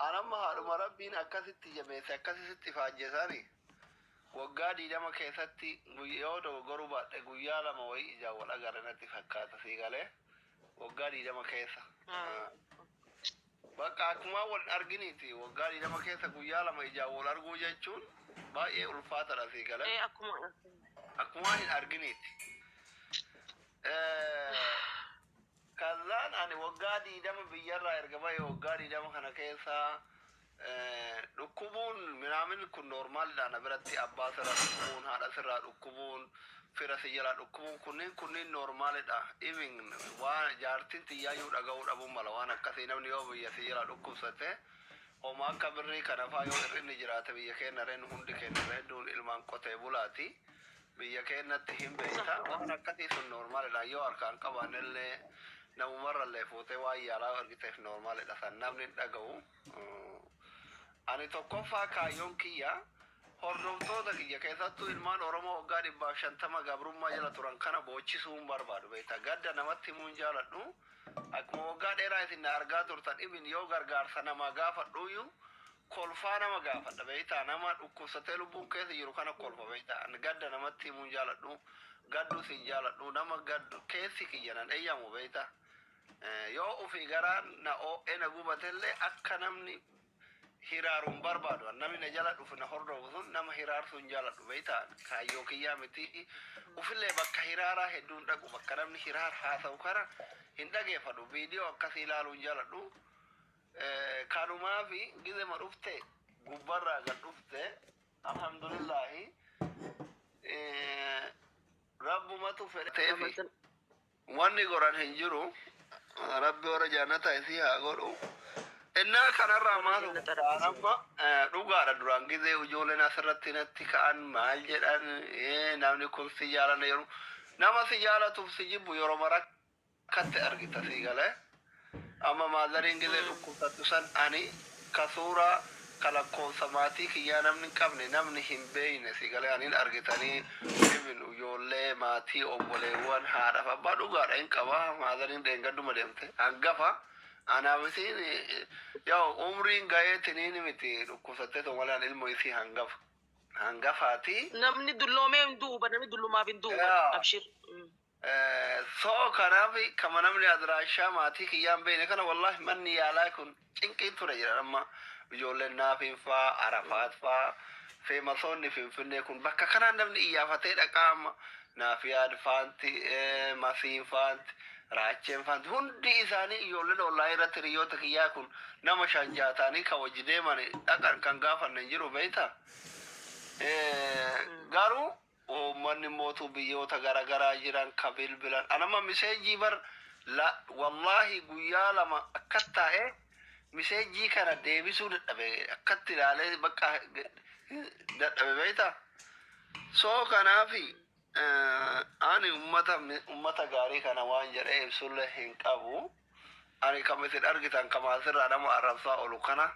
Anamma haadhuma Rabbiin akkasitti jabeesse, akkasitti ifaajjesani waggaa 20 keessatti yoo dogoggoruu baadhe guyyaa 2 wayii ijaan wal agarre natti fakkaata, sii galee? Waggaa 20 keessa. Bakka akkumaa wal arginiiti, waggaa 20 keessa guyyaa 2 ijaan wal arguu jechuun baay'ee ulfaatadha, sii galee? Ee, akkuma. Akkumaa hin arginiiti. Kazaan ani waggaa 20 biyyarraa erga bahe, waggaa 20 kana keessa dhukkubuun minaamin kun normalidha na biratti. Abbaa sirraa dhukkubuun, haadha sirraa dhukkubuun, fira si jalaa dhukkubuun, kunniin normalidha. Even waan jaartiin tiyyaayyuu dhaga'uu dhabuun mala waan akkasii. Namni yoo biyya si jalaa dhukkubsate, homa akka birrii kana faa yoo hir'inni jiraate, biyya keenya reen hundi keenya irra hedduun ilmaan qotee bulaati. Biyya keenyatti hin beekta, waan akkasii sun normalidha. Yoo harkaan qabaannellee, namumarrallee fuutee waan yaalaa argiteef normalidha, san namni hin dhaga'u. Ani tokkoffaa kaayyoon kiyya hordoftoota kiyya, keessattuu ilmaan Oromoo waggaa 150 gabrummaa jala turan kana boochisuu hin barbaadu, beekta. Gadda namatti himuu hin jaaladhu. Akkuma waggaa dheeraa isin na argaa turtan, ibin yoo gargaarsa namaa gaafadhuyyuu kolfaa nama gaafadha, beektaa. Nama dhukkubsatee lubbuun keessa jiru kana kolfa, beektaa. Ani gadda namatti himuu hin jaaladhu, gaddus hin jaaladhu. Nama gaddu keessi kiyya nan eeyyamu, beektaa. Yoo ofii garaan na oo'ee na gubatellee, akka namni hiraaru hin barbaadu. Namni na jala dhufu, na hordofu sun, nama hiraarsuu hin jaaladhu, beektaa. Kaayyoo kiyyaa miti. Ufillee bakka hiraaraa hedduun dhaqu, bakka namni hiraar haasa'u kana hin dhageeffadhu, viidiyoo akkasii ilaaluu hin jaaladhu. Kanumaafi gizema dhufte gubbarraa gad dhufte, alhamdulillahi, Rabbumatu fedheefi wanni godhan hin jiru. Rabbi warra jannata isii haa godhu. Innaa kanarraa Warra maal jannata hubataan Rabbi. Amma dhugaadha, duraan gizee ijoolleen asirratti natti ka'an maal jedhan, namni kun si jaalanna yeroo nama si jaalatuuf si jibbu yeroo rakkatti argita, sii galee? Amma motheriin gizee dhukkubsattu san, ani ka suuraa ka lakkoofsa maatii kiyyaa namni hin qabne, namni hin beeyne, sii galee? Anin argitanii even ijoollee maatii, obboleewwan, haadhaaf abbaa dhugaadha hin qaba. Motheriin dheengadduma deemte, hangafa anaaf isiin yaa umriin gaheetiniin miti, dhukkubsattee ta'u malee an ilmo isii hangafa hangafaati. Namni dulloomee hin du'u, namni dullumaaf hin du'u. Yaa. Abshir. So kanaaf kama namni adiraashaa maatii kiyyaan beekne kana, wallahi manni yaalaa kun cinqiin ture jedhan. Amma ijoolleen Naafiin faa, Arafaat faa, famousoonni Finfinnee kun bakka kanaan namni iyyaafatee dhaqaa. Amma Naafiyaad faanti, Masiin faanti, Raacheen faanti, hundi isaanii ijoolleen online irratti hiriyoota kiyyaa kun nama shan jaataanii kan wajji deeman dhaqan kan gaafanne hin jiru, beektaa. Garuu uummanni mootuu biyyoota garaagaraa jiran ka bilbilan, anama message bar la wallahi guyyaa 2 akkas taa'ee message kana deebisuu dadhabe, akkatti ilaalee bakka dadhabe, beektaa. So kanaafi ani ummata gaarii kana waan jedhee ibsullee hin qabu. Ani kam isin argitan kama asirraa nama arrabsaa oolu kana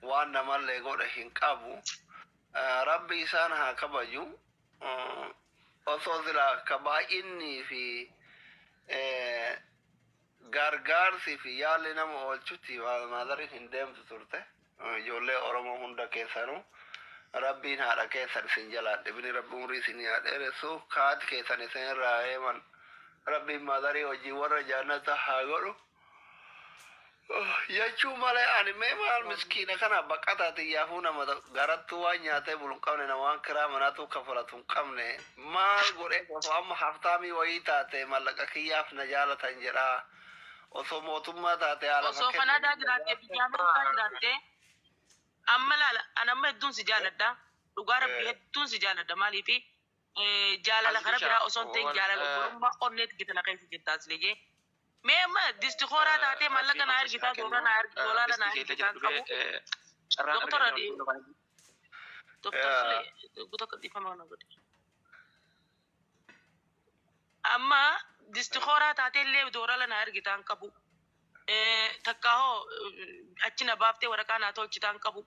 waan namallee godhe hin qabu. Rabbi isaan haa kabaju. Osoo silaa ka baay'innii fi gargaarsi fi yaalli nama oolchutti motheriin hin deemtu turte. Ijoollee Oromoo hunda keessanuu, Rabbiin haadha keessan isin jalaa dhibini, Rabbi umrii isin haa dheeressu, kaati keessan isin irraa eeman, Rabbiin motherii hojii warra jannata haa godhu. Jechuu malee ani mee maal miskiina kana baqataa xiyyaafuu, nama garattuu waan nyaatee bulu hin qabne, nama waan kiraa manaatu kafalatu hin qabne maal godhee? Osoo amma haftaamii wayii taate mallaqa kiyyaaf na jaalatan jedhaa, osoo mootummaa taate haala Osoo Kanaadaa jiraattee, biyya Ameerikaa jiraattee, amma laala, an amma hedduun si jaaladha. Dhugaa Rabbi, hedduun si jaaladha. Maaliifi jaalala kana biraa osoo hin ta'in jaalala obbolummaa onneetti gitana keessa jirta asliyyee. Mee amma disti kooraa taatee maallaqa naa ergitaa, doolaara naa ergi, doolaara naa ergitaa qabu. Doktora, Doktor Sule, guutuu dhiifama na godhe. Amma disti kooraa taatee illee doolaara naa ergitaa hin qabu. Takka hoo achi na baaftee waraqaa naa tolchitaa hin qabu.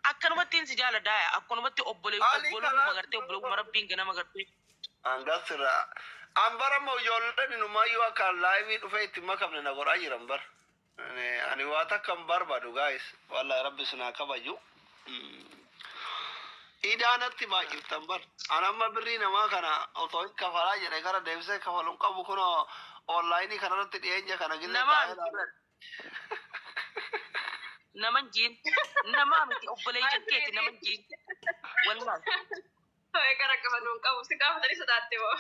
Akkanumatti si jaaladha, akkanumatti Ali obbolummaa kalaas gartee obbolummaa Rabbiin ganama gartee. Hangas irraa an bara immoo ijoolleen inumayyuu akka live dhufee itti makamne na godhaa jiran bar. Ani waa takka hin barbaadu guys. Wallahi rabbi isin haa kabaju. Idaanatti baay'iftan bar. Ani amma birrii namaa kana otoo hin kafalaa jedhe gara deebisee kafalu hin qabu kunoo online kanarratti dhiyeenya kana gillee Namaa taa'ee miti ilaala. bar. Naman jiin. Namaa miti obboleeyyan keeti naman jiin. Wallahi. Too'ee gara qabanuu hin qabu. Si gaafatanii sodaatte moo?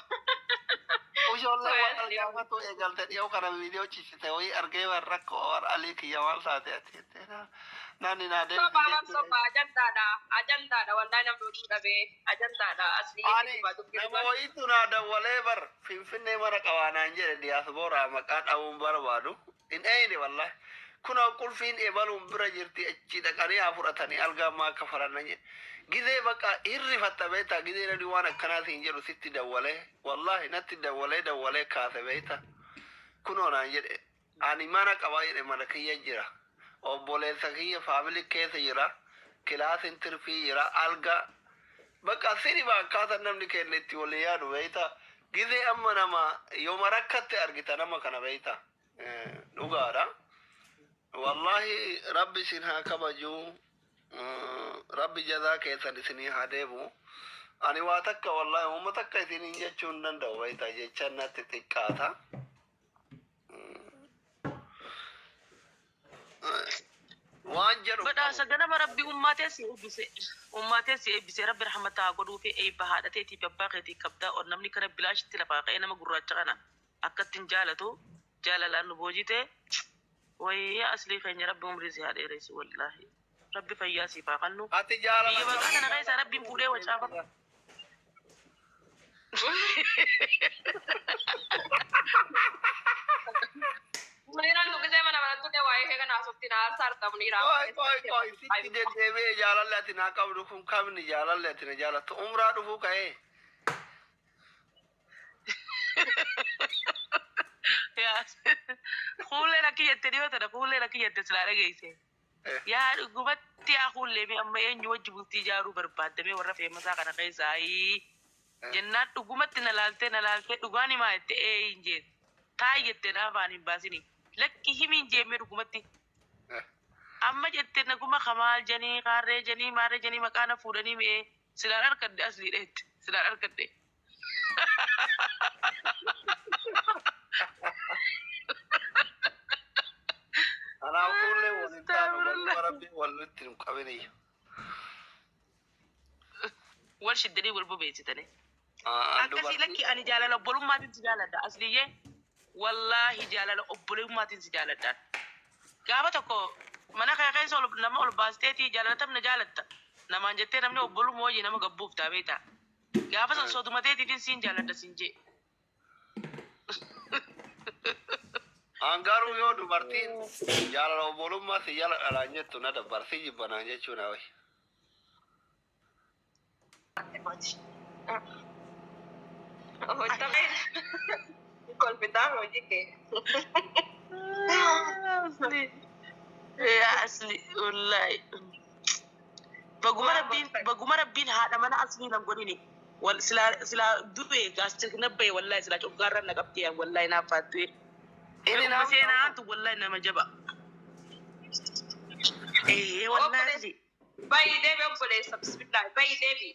Ijoollee Too'ee waan asii gaafatu eegalte dhiyoo kana viidiyoo cicite wayii argee waan rakkoo waan alii kiyya maal taate ati jettee naanni naa deebisi Sobaa bar jechuudha. sobaa ajandaadha. Ajandaadha wallahi namni oduu dhabee ajandaadha. Asii Ani dhuguma dubbii nama dhugaa. wayiitu naa dawwalee bar Finfinnee mana qabaa naan jedhe diyaaspooraa maqaa dha'uun barbaadu. Hin eeyne wallahi. Kunoo qulfiin ebaluun bira jirti achii dhaqanii haa fudhatanii algaa ammaa akka faranna jedhe. Gizee baqa hin rifatta beektaa gizee namni waan akkanaa siin jedhu sitti dawwalee wallahi natti dawwalee dawwalee kaase beektaa. Kunoo naan jedhe ani mana qabaa jedhe mana kiyya jira. Obboleessa kiyya family keessa jira. Kilaasin tirfii jira algaa Bakka siriba akkaataa namni keenya itti walii yaadu beektaa. Gizee amma nama yooma rakkatte argita nama kana beektaa. Dhugaadha. Wallahi rabbi isin haa kabaju. Rabbi jazaa keessan isinii haa deebu. Ani waa takka wallahi uuma takka isiniin jechuu hin danda'u beektaa jecha natti xiqqaata. Waan jedhu hin qabu. Badhaasa ganama rabbi ummaa tee si eebbise ummaa tee si eebbise rabbi rahmata haa godhuufi eebba haadha teetii fi abbaa keetii qabdaa ol namni kana bilaashitti lafaa ka'ee nama gurraacha kana akkatti hin jaalatu jaalalaan nu boojite wayii yaa aslii keenya rabbi umrii si haa dheeressu wallaahi rabbi fayyaa siif haa kannu Ati jaalala biyya baqaa kana keessaa rabbiin fuudhee wacaafa Muniraan nu gisee mana barattu waa'ee kee kana haasofti na aarsaa argaa Muniraa. Qoy qoy qoy sitti deddeebi'ee jaalalli ati naa qabdu kun kamni jaalalli ati na jaalattu umraa dhufuu ka'ee. Kuulleen akki jette dhiyoo tana kuulleen akki jette silaa dhageesse. Yaa dhugumatti yaa kuullee mee amma eenyu wajji bultii ijaaruu barbaadda mee warra feemasaa kana keessaa ayii jennaan dhugumatti na laaltee na laaltee dhugaan himaa jette ee hin jeen taa'i jette na afaan hin baasini lakki himiin jeen mee dhugumatti amma jette naguma kamaal janii kaarree janii maarree janii maqaa na fuudhanii mi'ee silaan arkadhe asliidha jette silaan arkadhe. Kanaaf kuullee waliin taanu Astagfirullah. waluma rabbii walitti nu qabiniyya. Wal shiddanii wal bobeessitanii. An Akkasii dubartii lakki ani jaalala obbolummaatiin si jaaladha asliyyee wallaahi jaalala obbolummatiin si jaaladha. Gaafa tokko mana kee keessa ol nama ol baasteetii jaalala tamna jaalatta namaan jettee namni obbolummaa wajjin nama gabbuuf taa beektaa. Gaafa san soduma teetiitiin siin jaaladha siin jee. An garuu yoo dubartiin jaalala obbolummaa si jala dhalaan jettu na dabbar si jibbanaan jechuu na wayi. Kolfitaa hojii kee. Asli. Yaa asli wallahi. Baguma rabbiin baguma rabbiin haadha mana aslii nan godhini. Wal silaa silaa du'e gaastir nabbaye wallahi silaa coggaarra na qabdee wallahi naaf faattu'e. Inni Dhuguma naaf seenaa hantu wallahi nama jaba. Ee wallahi asli. Bayi deebi obboleessa bismillah bayi deebi.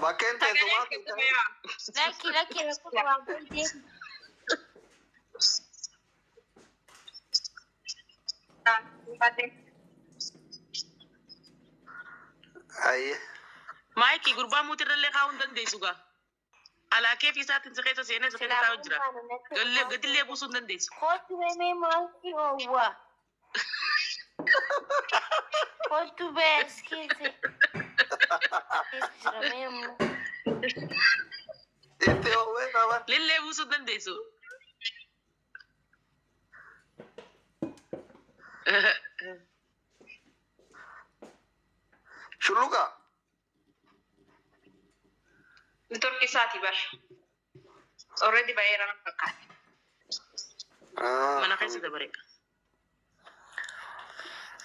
Bakkeen Sagaleen teessumaa keessa bayaa. Lakki lakki rakkoo qabaa deebi. Ayyee. Maayikii gurbaa muutirrallee kaa'uu hin dandeessu gaa. Alaa keefii isaatiin si keessa seenee si keessa taa'u jira. Gallee gadillee buusuu hin dandeessu. Kootu bee maalti oowwa. Kootu bee as keessa. Keessa jira mee ammoo. Itti oowwee qaban. Lillee buusuu hin dandeessu. Shulluqa. Network isaati bar. Already bayeera na fakkaate. Mana keessa dabare.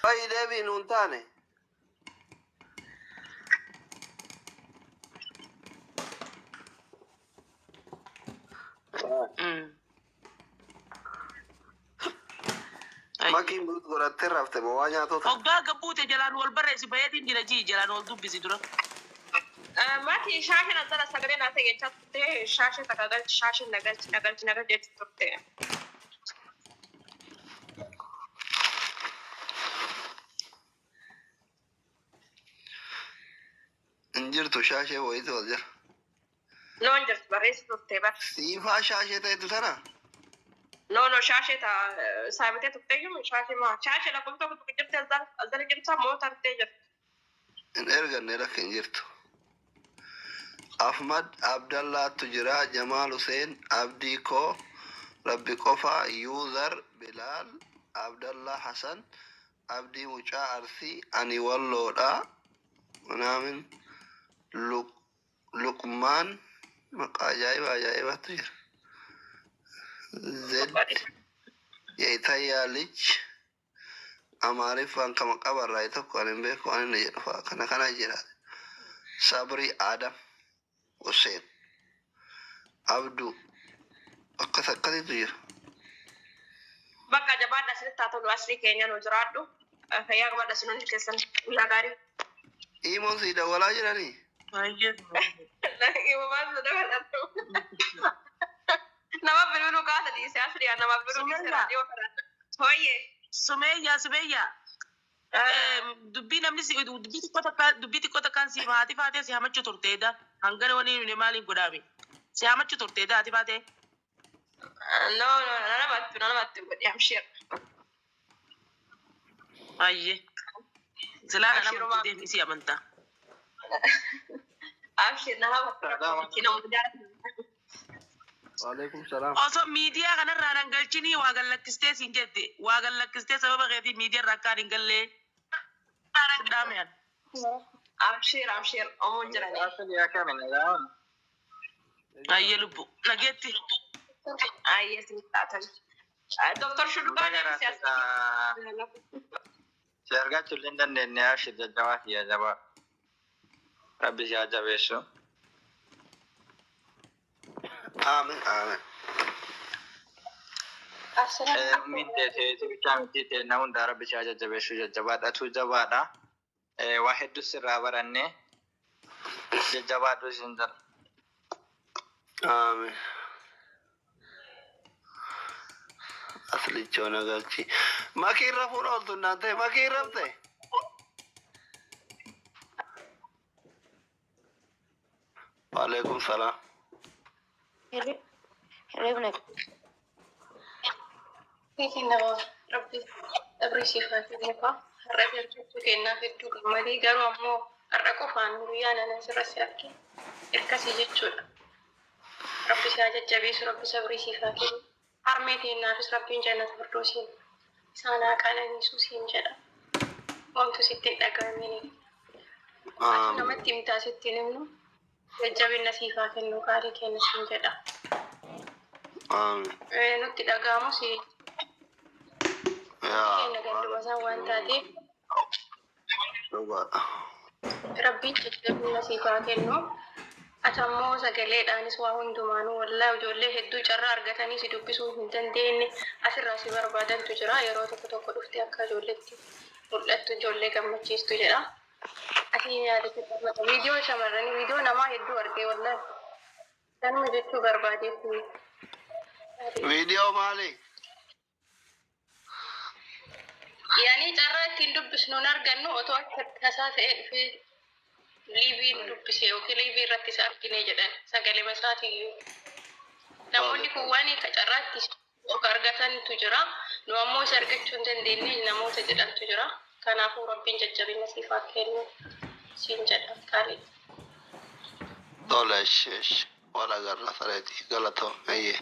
Bayi deebii nuun taane. Makii mute godhattee rafte moo waa nyaatota? Hoggaa gabbuute jalaan wal barreessi bayeetiin jira jii jalaan wal dubbisi dura. Maki shaasheen asala sagalee naa ta'e jechaa turte, shaashee takka galchi, shaasheen na galchi, na galchi, na galchi jechaa turte. Hin jirtu shaashee wayiitu as jira. No, hin jirtu, barreessi turte bar. Siifaa shaashee ta'etu sana? No, no, shaashee ta saabitee turte iyyuu shaashee maa shaashee lakkoofsa tokko tokko jirti, azala jirta moo tartee jirti. Hin erganne, lakka hin jirtu. Ahmad Abdallaatu jira, Jamaal Hussein, Abdii Koo, Rabbi Qofa, Yuuzar, Bilaal, Abdallah Hassan, Abdii Mucaa Arsii, ani Walloodha. Manaamin Luqmaan maqaa ajaa'iba ajaa'ibaatu jira. Zed Yeetayyaa Lich Amaariffaan kama qabarraa tokko ani hin beeku ani inni jedhu fa'a kana kana jira. Sabri Adam Hussein Abdu akkas akkasitu jira. Bakka jabaadha, asirratti haa tolu, asii keenya nu jiraadhu. Fayyaa qabaadha, sun hundi keessan guyyaa gaarii. Imoon sii dawwalaa jiranii? Baay'ee. Imamaan su dabalatu. Nama bilbiluu kaasa dhiise asii nama bilbiluu dhiise raadiyoo kana. Hooyyee. Sumeeyyaa, Sumeeyyaa. Dubbii namni si dubbii xiqqoo takka, dubbii xiqqoo takkaan si haati faatee si hamachuu turteedha. Hangana wani nuti maaliin godhaame? Si hamachuu turteedha haati faatee. No, no, namatti namatti godhi amshir. Baay'ee. Silaa kana amantii deemi si amantaa. Abshir, nama bakka nama jaalatu. Waalaikum salaam. Osoo miidiyaa kanarraa nan galchinii waa gallakkistee siin jette. Waa gallakkistee sababa keetii miidiyaa irraa akkaan hin gallee. Dhaameen. Abshir, abshir, omuun jiranii. Asli akkami nagaan? Baay'ee lubbu. Nageetti. Ayyee, sin taatan. Doktor Shulluqaa. Baga si argachuu illee hin dandeenye. Ashir, jajjabaa fi jabaa. Rabbi si haa jabeessu. Aamin, aamin. Ummiin teessee bichaa miti ta'e hundaa Rabbi si haa jajjabeessu, jajjabaadhatu jabaadha. Waa hedduu sirraa barannee, jajjabaadhu isin jira. Aamin. Aslichoo na galchi. Makii irra fuudha ooltu naan ta'e makii irra ta'e. Waalaikum salaam. Hirribna. Nama Rabbi dhabrii siif haa kennu kaa. Har'a galchuu kennaaf hedduu gammadee, garuu ammoo har'a qofaan guyyaa nana asirra si arge erkasii jechuudha. Rabbi si haa jajjabeessu, Rabbi sabrii siif haa kennu. Harmee teennaafis Rabbiin jannata firdoosiin isaan haa qananiisu siin jedha. Wantu sitti hin dhaga'amini. Ati namatti himtaa sitti hin himnu, jajjabina siif haa kennu qaalii kenna siin jedha. Aamin. Nutti dhaga'amus Yaa. kenna ganduma isaan waan taateef Dhugaadha. Rabbiin jajjabina siif haa kennu. Ati ammoo sagaleedhaanis waa hundumaanuu wallaahi ijoollee hedduu carraa argatanii si dubbisuu hin dandeenye asirraa si barbaadantu jira. Yeroo tokko tokko dhuftee akka ijoolleetti mul'attu ijoollee gammachiistu jedha. Asii yaadatti gammada. Viidiyoo shamarranii, viidiyoo namaa hedduu argee wallaahi. Kanuma jechuu barbaadeef. Viidiyoo maali? Yaani carraa ittiin dubbisnu hin argannu, otoo akka tasaa ta'ee dhufee liiviin dubbise yookiin liivii irratti isa argine jedhan sagalee isaatiiyyuu. Namoonni kun waan carraa itti of argatantu jira. Nu ammoo isa argachuu hin dandeenye namoota jedhantu jira. Kanaafuu Rabbiin jajjabina siif haa kennu siin jedha qaalii. Tole, ishi ishi. Wal agarra sareeti galatoo eeyyee.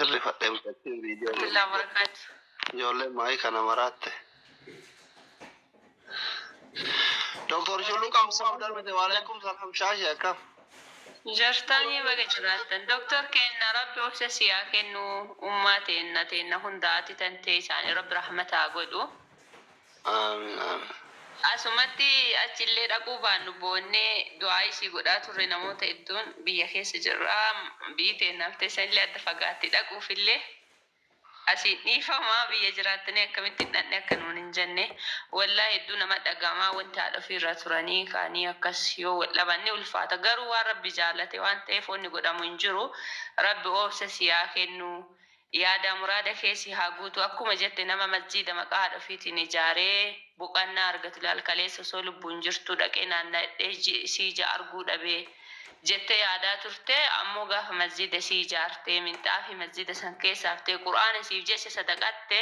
Irrifadhee mucattiin viidiyoo. Allah barakaatu. Ijoollee maayii kana maraatte. Doktor Shulluqaa umaaf darbite. Waalaikum salaam, shaashee akkam? Jartanii baga jiraattan. Doktor kenna Rabbi obsa siyaa kennu, ummaa teenna teenna hundaati tantee isaanii Rabbi rahmataa godhu. Aamin, aamin. Asumatti achillee dhaquu baannu boonnee du'aa isii godhaa turre. Namoota hedduun biyya keessa jirra. Biyyi teennaaf teessanillee adda fagaatti dhaquufillee asiin dhiifamaa biyya jiraattanii akkamitti hin dhaqne akka nuun hin jenne. Wallaa hedduu nama dhagamaa wanti haadha ofiirra turanii kaanii akkas yoo wal dhaban ni ulfaata. Garuu waan Rabbi jaalate waan ta'eef wanni godhamu hin jiru. Rabbi obsa si haa kennu. Yaada muraada keessi haa guutu. Akkuma jette, nama masjiida maqaa haadha ofiitiin ijaaree boqannaa argatu ilaal. Kaleessa osoo lubbuun jirtu dhaqee naanna'ee sii ija arguu dhabee jettee yaadaa turte. Ammoo gaafa masjiida sii ijaartee, minxaafii masjiida san keessa haftee, qur'aana siif jecha sadaqatte,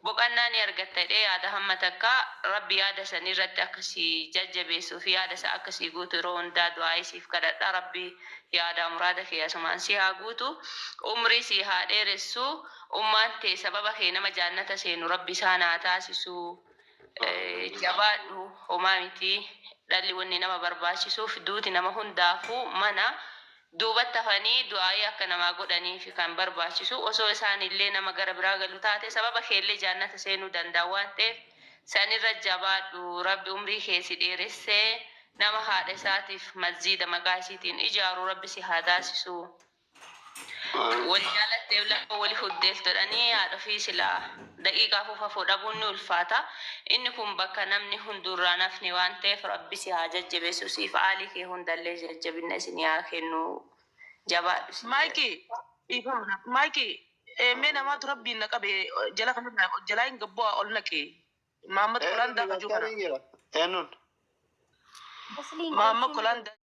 boqannaa ni argatta jedhee yaada. Hamma takka Rabbi yaada san irratti akkasii jajjabeessuu fi yaada isaa akkasii guutu yeroo hundaa du'aa isiif kadhadha. Rabbi yaada muraada kee asumaan si haa guutu, umrii si haa dheeressu. Ummaan tee sababa kee nama jaannata seenu Rabbi isaan haa taasisu. Jabaadhu, homaa miti. Dhalli wanni nama barbaachisuuf duuti nama hundaafuu mana duubatti hafanii du'aayii akka namaa godhaniif kan barbaachisu. Osoo isaan illee nama gara biraa galu taate, sababa keellee jaannata seenuu danda'a waan ta'eef sanirra jabaadhu. Rabbi umrii kee si dheeressee nama haadha isaatiif masjiida maqaa isiitiin ijaaru Rabbi si haa taasisu. Wal jaalattee lafa wali huddeef jedhanii haadha ofii silaa daqiiqaa fufa dhabuun ni ulfaata. Inni kun bakka namni hundurraa nafni waan ta'eef Rabbi si haa jajjabeessu. Siif haalii kee hundallee jajjabina isin haa kennu. Jabaadhu si jedha. Maayikii, maayikii, mee namaatu Rabbiin na qabe jala kanarraa jalaa hin gabbu'aa ol naqe. Mahammad Kolaandaa kajuu kana. Eenyuun? Asliin Mahammad galchuun Kolaandaa.